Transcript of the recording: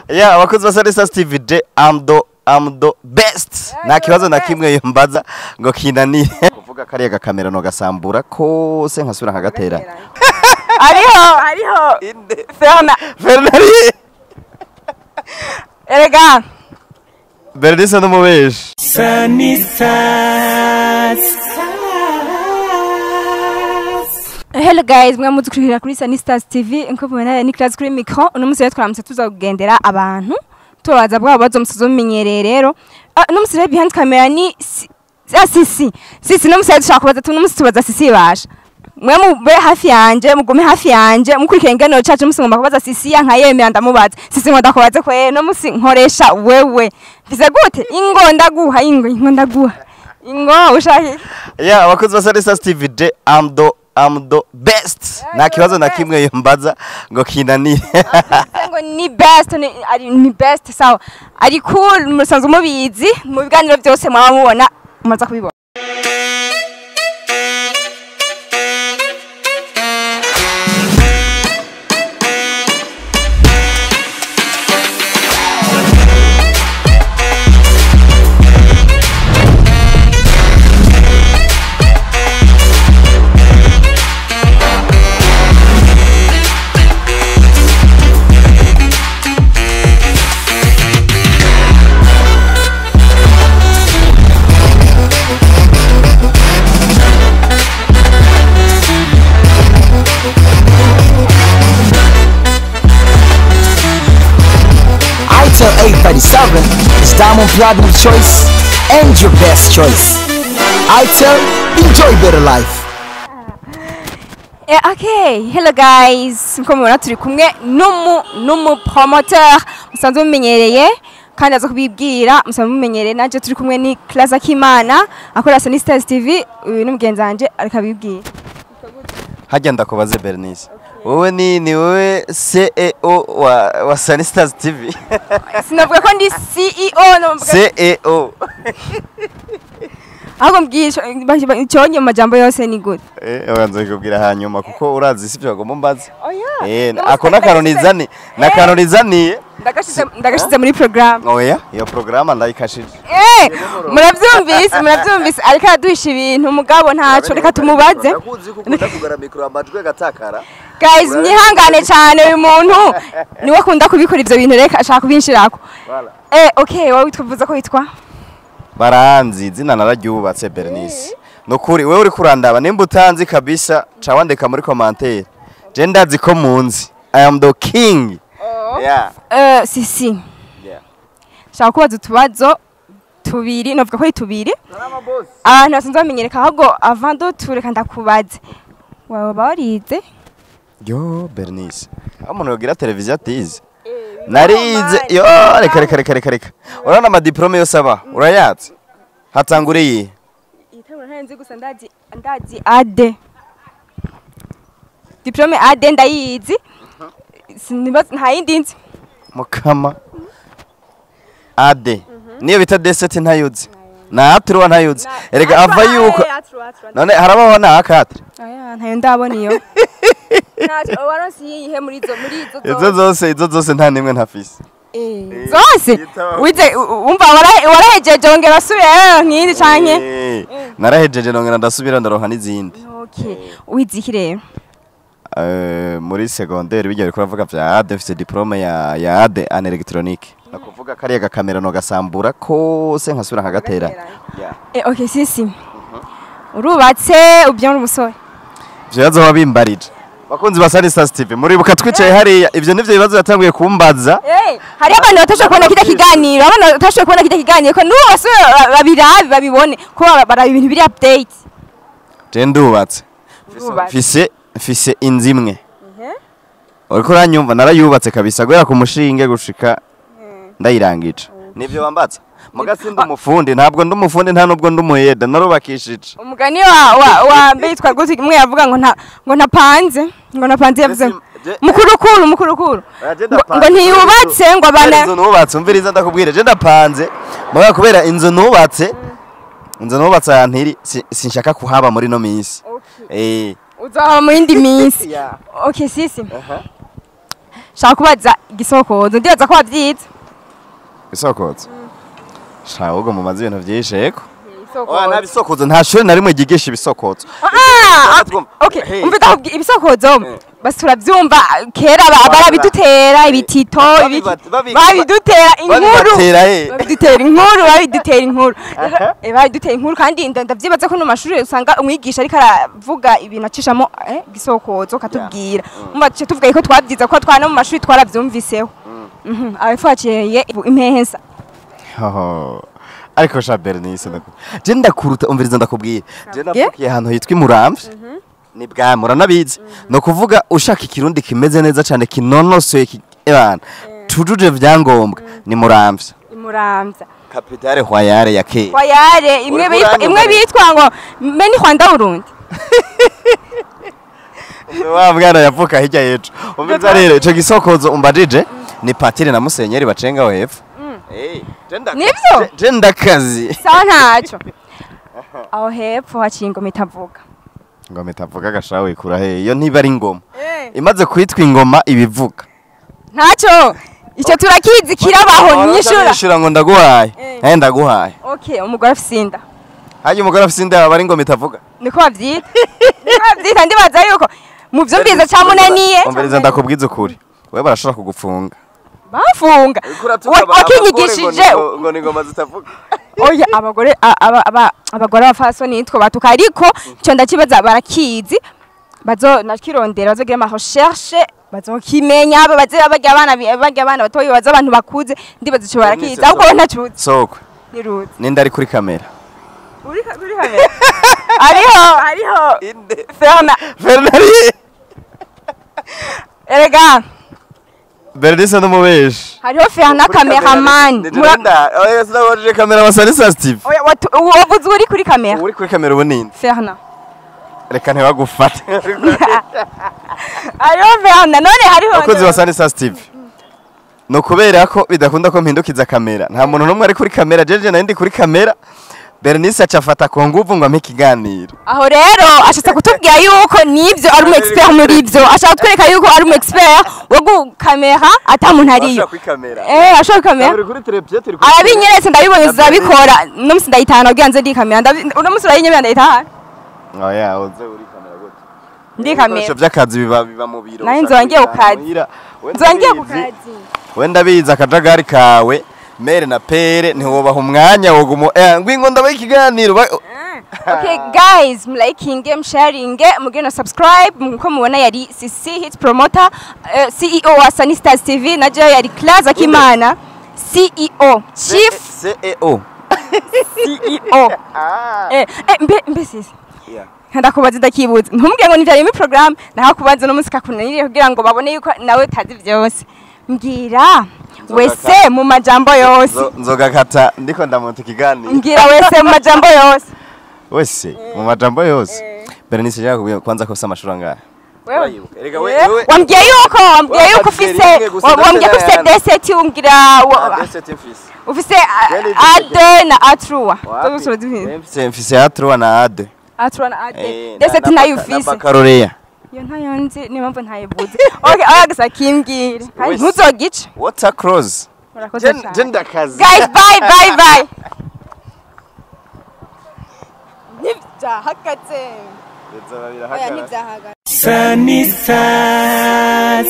Yeah, abakozi ba Salisa Steve J, I'm the best. Nta kibazo na kimwe yombaza ngo kinanire. Kuvuga kariya gakamera no gasambura kose nkasubira nkagatera. Ariho Ferna. Fernari. Erega. Bernice no mubeshi. Hello guys, mwe mudukurikira kuri Sunny Stars TV, nko mubona ni class kuri micro, uno munsi rero twaramutse tuza kugendera abantu. Tubaza bwa bazo musozo mumenyereye rero. No munsi rero behind camera ni Sisi. Sisi no munsi dushaka kubaza tuno munsi tubaza Sisi basha. Mwe mube hafi yanje, mugume hafi yanje, mukurikire ingano cacu musi ngomba kubaza Sisi ya nkayemera ndamubaza. Sisi ngo ndakubaze kwe no munsi nkoresha wewe. Mfise gute? Ingo ndaguha, ingo ndaguha. Ingo ushaki. Yeah, abakozi ba Salisa Steve J, I'm the best. Nta kibazo na kimwe yombaza ngo kinanire. Ngo ni best, ni best sawa. Ari cool, musanzwe mubizi, mu biganiro byose mwaba mubona, mumaze kubibona. Itel 837 is Diamond Platinum choice and your best choice. Itel, enjoy better life. Okay, hello guys. Nko mubona turi kumwe n'umu promoteur musanzwe mumenyereye kandi aza kubibwira, musanzwe mumenyereye naje turi kumwe ni Claza Kimana akora Sunny Stars TV, uyu n'umugenzi wanje ariko abibwira. Hajya ndakubaze Bernice. Wewe ni wewe CEO wa Sunny Stars TV. Sinavuga ko ndi CEO no mvuga CEO. Ahubwo mbwisho icyonye mu majambo yose ni good. Uranze kubwira hanyuma kuko urazi sivyo bagomba mbaza. Oya. Ako nakaronizani, nakaronizaniye. Ndagashize muri program. Oya, iyo program ndayikashije. Murabyumvise ariko araduhisha ibintu mugabo ntaco reka tumubaze. Ndakuzi kuko ndakugara micro amajwi agatakara. Guys, mwihangane cyane uyu muntu niwe akunda kubikora ivyo bintu reka ashaka kubinshirako. Okay, wowe witwa ko witwa? Baranzi izina nararyubatse Bernice. Nukuri wewe uri kurandaba nimba utanzi kabisa ca wandika muri commentaire. Je ndazi ko munzi. I am the king. Yeah. Sisi. Yeah. Shaka kubaza utubazo tubiri, novuga ko ari tubiri. Abantu basanzwe bamenyereka ahubwo avant de tout reka ndakubaze. Waba warize? Yo Bernice. Aho umuntu yogira televiziyo atize. Narize yo reka. Urabona ama diplome yose aba urayatse. Hatanguriye. Itangura ntarenze gusa ndazi AD. Diplome AD ndayizi. Nta yindi nzi. Mukama. AD. Niyo bita D7 ntayuzi. Na A3 ntayuzi. Erega ava yuko. None harabaho na A4. Aya ntayo ndabona iyo. Ntacyo waronse yihe muri izo izo zose nta nimwe ntafise. Zose wize umva warahejeje ongera asubira nkindi canke narahejeje nongera ndasubira ndaronka n'izindi. Okay, wize iki rero? Muri secondaire bijya ariko ravuga vya AD, mfise diplome ya AD en électronique. Nakuvuga kariya gakamera no gasambura kose nkasubira nkagatera. Okay, Sisi. Urubatse ubyara umusore. Ivyo wabimbarije. Bakunzi ba Sunny Stars TV, muribuka twicaye hariya, ivyo nivyo bibazo yatanguye kumbaza. Hari abantu batashoboye kubona kita kiganiro, abantu batashoboye kubona kita kiganiro ko nubu basubira babirabe babibone ko baraba ibintu biri update. Je ndubatse. Mfise inzu imwe. Uriko uranyumva narayubatse kabisa guhera ku mushinge gushika ndayirangije. Nivyo wambatsa. Muga sindi umufundi, ntabwo ndi umufundi nta nubwo ndi umuheda, narubakishije. Umugani wa mbe yitwa gute imwe yavuga ngo ntapanze, ngo napanze yavuze mukurukuru. Ngo ntiyubatse ngo abana inzu nubatse, umviriza ndakubwira, je ndapanze. Muga kubera inzu nubatse, ahantu iri sinshaka kuhaba muri no minsi. Uzahaba mu yindi minsi. Okay, Sisi. Shaka kubaza igisokozo, ndibaza ko wavyize. Isokozo. Sha ahubwo mumaze ibintu vyinshi eko. Oya, nta bisokozo, nta shuri na rimwe ryigisha ibisokozo. Ah, okay. Hey. Umva ndakubwira ibisokozo. Basi turavyumva kera barabidutera ibitito, ibiki. Babidutera inkuru. Babibatera he? Babidutera inkuru, babidutera inkuru. Rero, babidutera inkuru kandi ndavyibaza ko no mashuri usanga umwigisha ariko aravuga ibintu acishamo gisokozo katubwira. Umva tuce tuvuga ko twabyiza ko twana mu mashuri twaravyumviseho. Abafaciye impehensa. Hoho. Ariko sha Bernice ndakubwira. Je ndakuruta, umviriza ndakubwira. Je navukiye ahantu hitwa Imuramvya. Ni bwa muranabizi. No kuvuga ushaka ikirundi kimeze neza cyane kinonosoye ebana. Tujuje vyangombwa ni Muramvya. Imuramvya. Capitale royale ya kera. Royale imwe Uriko bitwa imwe uranyumva? Bitwa ngo mbe ni Rwanda Burundi. Wa mwana yavuka hirya y'ejo. Umviriza rero ico gisokozo umbajije ni patire na musenyeri bacenga hepfo. Je Nivyo? Je ndakazi. Sawa ntaco. Aho hepfo haciye ingoma itavuga. Ngoma itavuga gashawe ikura he? Iyo ntiba ari ingoma. Imaze kwitwa ingoma ibivuga. Ntaco. Icyo turakizi kirabaho nyishura. Nyishura ngo ndaguhaye. Ndaguhaye. Okay, umugore afise inda. Haje umugore afise inda aba ari ingoma itavuga. Niko bavyita. Niko bavyita, ndibaza yuko mu vyumvirizo camunaniye. Umviriza ndakubwiza ukuri. Wewe barashobora kugufunga. Bafunga. Wakinyigishije. Ngo ni ingoma zitavuga. Oya, abagore abagore abafasoni nitwo batuka, ariko ico ndakibaza barakizi. Bazo nakirondera, bazogira ama recherche, bazokimenya aba baze barya abana barya abana batoyi, baza abantu bakuze, ndibaza ico barakizi ahubwo bo ntacuzi. Sokwe. Niruzi. Ninde ari kuri kamera? Uri kuri kamera hariho Inde. Ferna. Fernari. Erega Bernice n'umubeshi. Hariho Ferna cameraman. Muranda. Oya, sinabajije kamera wa Steve. Oya, wavuze uri kuri kamera. Uri kuri kamera ubu ninde? Ferna. Reka ntibagufate. Hariho Ferna none hariho. Abakozi ba Sanisa Steve. No kubera ko bidakunda ko mpindukiza kamera. Nta muntu n'umwe ari kuri kamera, jeje nari ndi kuri kamera. Bernice acafata ku nguvu ngo ampe ikiganiro. Aho rero ashatse kutubwira yuko nivyo ari umu expert muri ivyo. Ashaka kutwereka yuko ari umu expert wo gukamera ata muntu ariyo. Ashaka kuri kamera. Ashaka kamera. Turi kuri televiziyo, turi kuri. Arabinyeretse ndabibonye zabikora. Uno musi ndayitahana kugira nze ndi kamera. Uno musi urayinyemera ndayitahana. Oya, uze uri kamera gute? Ndi kamera. Ibikoresho vy'akazi biba mu biro. Nari nzoba ngiye ku kazi. Muhira. Nzoba ngiye ku kazi. Wenda biza akajagari kawe. Mere na pere ntiwobaha umwanya wogumo ngwingo ndabaha ikiganiro Okay guys, mlikinge, msharinge, mugire na subscribe. Nkuko mubona yari CC Hit Promoter, CEO wa Sunny Stars TV, na je yari Claza Kimana, CEO, Chief CEO. CEO. Mbe sisi. Yeah. Ndakubaza ndakibuza. Ntumbwire ngo nivyari muri program, nahakubaza no musika kunaniriye kugira ngo babone yuko nawe utazi vyose. Mbwira wese mu majambo yose. Nzogakata ndiko ndamuta ikiganiro. Mbwira wese mu majambo yose. Wese mu majambo yose. Bernice yakubwiye kwanza ko ufise amashuri angahe? Wewe Erega wewe wambwiye yuko ufise, wambwiye ko ufise D7, umbwira D7 mfise. Ufise A2 na A3. Mfise mfise A3 na A2. A3 na A2. D7 nayo ufise. Na baccalauréat. Iyo ntayo nzi niyo mpamvu ntayibuze. Okay, oya gusa kimbwire. Kandi ntuzogice. Water cross. Murakoze cyane. Je ndakazi. Guys, bye bye bye. Ntibyahagaze. Bizoba birahagaze. Oya, ntibyahagaze. Sunny Stars.